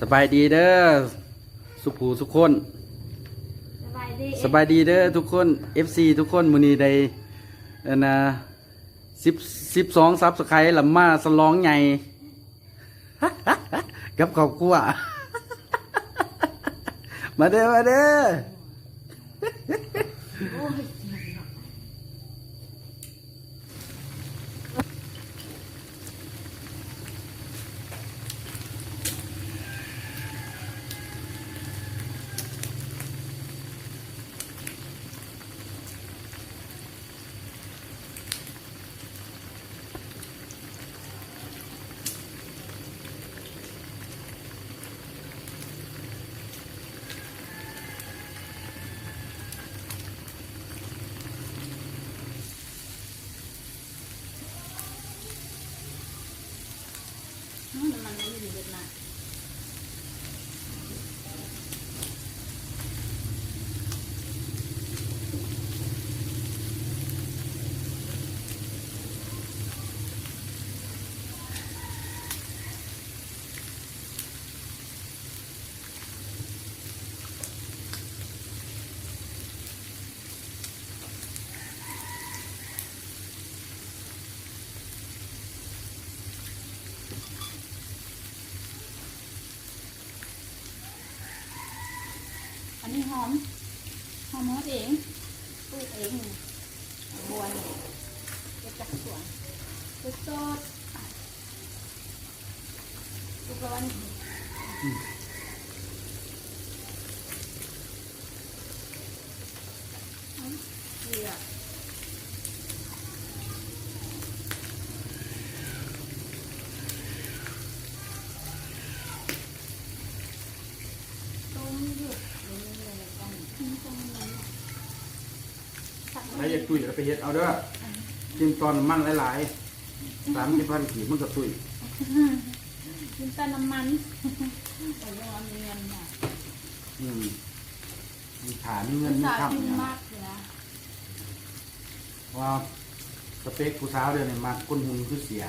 ສະບາຍດີເດີ ສຸຜູ້ສຸຄົນ. ສະບາຍດີ ສະບາຍດີເດີທຸກຄົນ ເອັຟຊີທຸກຄົນ. ມື້ນີ້ໄດ້ ອັນນ່າ ສິບ ສິບສອງຊັບສະໄຄຣບ ລະມາສະຫຼອງໃຫຍ່ ກັບຄອບຄົວ. ມາເດີ ມາເດີ. ອັນນີ້ຫອມ ຫອມເຮົາເອງ ປູກເອງ ບວນ ເກັບຈາກສວນ ສົດໆ. ອືມ ໃຜຢາກຕຸ້ຍກໍໄປເຮັດເອົາເດີ ກິນຕອນນ້ຳມັນຫຼາຍໆ ສາມສິບພັນກີບມັນກໍຕຸ້ຍ ກິນຕອນນ້ຳມັນ ອືມ ຖ້າມີເງິນມີຄຳ ມາກເຫຼືອ ວ່າສະເປັກຜູ້ສາວດຽວນີ້ມັກຄົນຫຸ່ນຄືເສຍ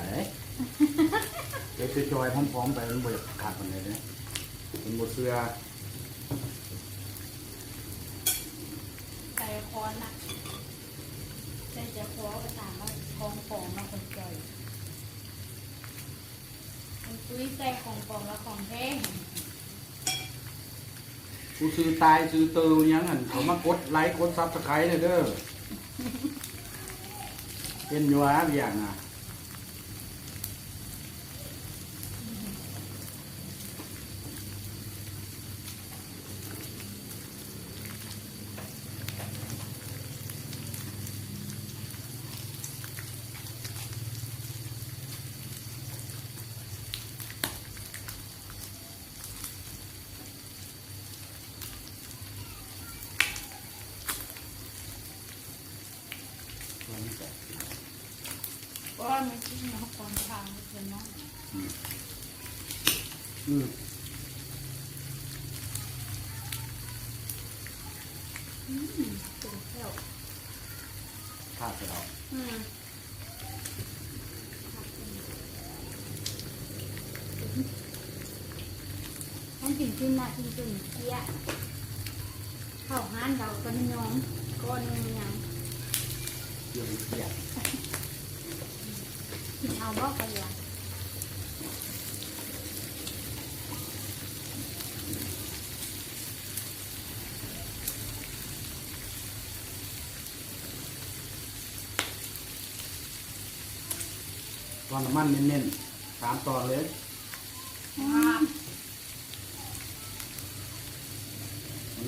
ເດ້ ເຮັດຈ່ອຍໆ ຜອມໆ ໄປ ມັນບໍ່ຢາກຄັກປານໃດເດ້ ເພິ່ນບໍ່ເຊື່ອ. ໃສ່ຄອນນະ ໃສ່ໃຈຄໍກໍຕາມວ່າຂອງປອມແລ້ວຄົນຈ່ອຍ ມັນຕຸ້ຍໃສ່ຂອງປອມແລ້ວຂອງແທ້. ຜູ້ຊື່ຕາຍຊື່ເຕີຫຍັງຫັ້ນ ເຂົ້າມາກົດໄລກົດຊັບສະໄຄແດ່ເດີ ເຫັນຢູ່ວ່າວຽກນະ. ວ່າມັນຊິເອົາຂອງທາງເພິ່ນເນາະ ອືມ ອືມ ອືມ ເປັນແລ້ວ ຂາດໄປແລ້ວ ອືມ. ມັນກິນກິນນະ ກິນຈົນເກຍ ເຂົ້າຮ້ານເຂົາກໍຍອມ ກ້ອນໜຶ່ງຍັງ ເກຍ ກິນເອົາບໍ່ກະເຫຼືອ. ຕອນນ້ຳມັນເນັ້ນໆ ສາມຕອນເລີຍ ອືມ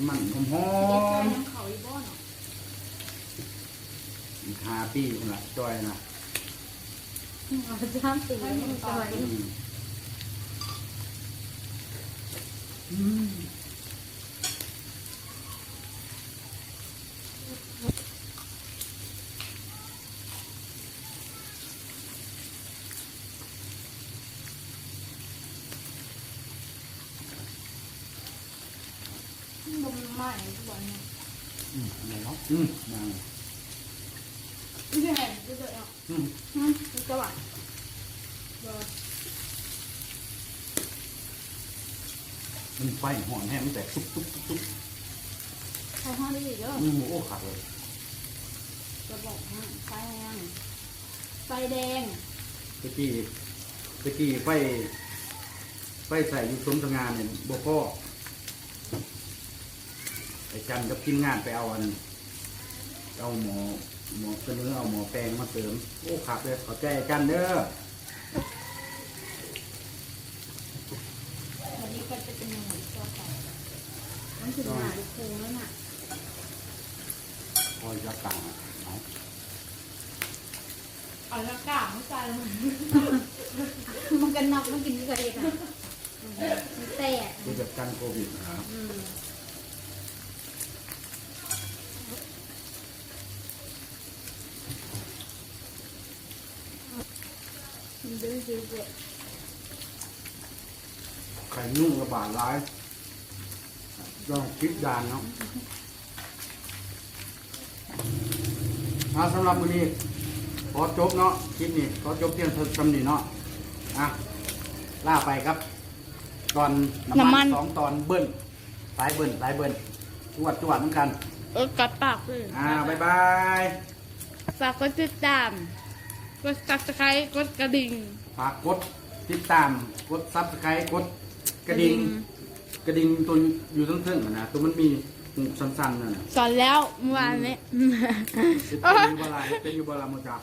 ມັນມັນຫອມໆ ເຮັດໄດ້ນຳເຂົາອີກບໍ່ເນາະ ອີກຫ້າປີພຸ້ນລະ ຈ່ອຍນະ ອືມ ສາມປີ ອືມ ອືມ. ບໍ່ມີໄມ້ທຸກວັນນີ້ ອືມ ແມ່ນເນາະ ອືມ ນາງ ນີ້ແມ່ນ ອືມ ອືມ ນີ້ຕະຫວັນ ບໍ່. ມັນໄຟຮ້ອນແຮງ ມັນແຕກຕຸບໆໆໆ. ໄຟຮ້ອນອີ່ຫຼີເດີ. ອືມ ໂອ້ ຄັກເລີຍ. ຈະບອກໃຫ້ ໄຟແຮງ ໄຟແດງ. ຕະກີ້ ຕະກີ້ໄຟ ໄຟໃຊ້ຢູ່ສົມສະຫງ່ານີ້ບໍ່ພໍ. ໄອ້ຈັນກັບທີມງານໄປເອົາອັນ ເອົາໝໍ້ ໝໍ້ ສະເໜີເອົາໝໍ້ແປງມາເສີມ. ໂອ້ ຄັກເລີຍ. ຂອບໃຈອາຈານເດີ. ບັດນີ້ກໍຈະເປັນຫຍັງຕໍ່ໄປ? ມັນຊິມາລູກໂປ່ງແລ້ວນະ. ໂອ້ຍ ຈັດການເອົາ ເອົາຈັດການມາໃສ່. ມັນກໍນອກ ມັນກິນໝູກະທະນະ. ອືມ ມັນແຕກ ຄືແບບກັນໂຄວິດນະ. ອືມ ມັນເປັນຊິເຈັບ ໄຂ້ຍຸງລະບາດຫຼາຍ ຕ້ອງປິດດ່ານເນາະ. ອ່າ ສຳລັບມື້ນີ້ຂໍຈົບເນາະ ຄລິບນີ້ຂໍຈົບພຽງເທົ່າ ສ່ຳນີ້ເນາະ. ອ່າ ລາໄປກັບຕອນນ້ຳມັນ ນ້ຳມັນສອງຕອນ ເບິ້ນ ສາຍເບິ້ນ ສາຍເບິ້ນ ຈວດໆນຳກັນ. ເອີ ກັດປາກເລີຍ. ອ່າ ບາຍບາຍ. ຝາກກົດຕິດຕາມ ກົດ Subscribe ກົດກະດິ່ງ. ຝາກກົດຕິດຕາມ ກົດ Subscribe ກົດກະດິ່ງ ກະດິ່ງ ກະດິ່ງຕົວຢູ່ເທິງໆຫັ້ນນະ ຕົວມັນມີຮູບສັ້ນໆນັ້ນນະ. ສອນແລ້ວເມື່ອວານນີ້. ເຮັດເປັນຢູ່ບໍ່ລະ ເຮັດເປັນຢູ່ບໍ່ລະ ໝູ່ຈັກ?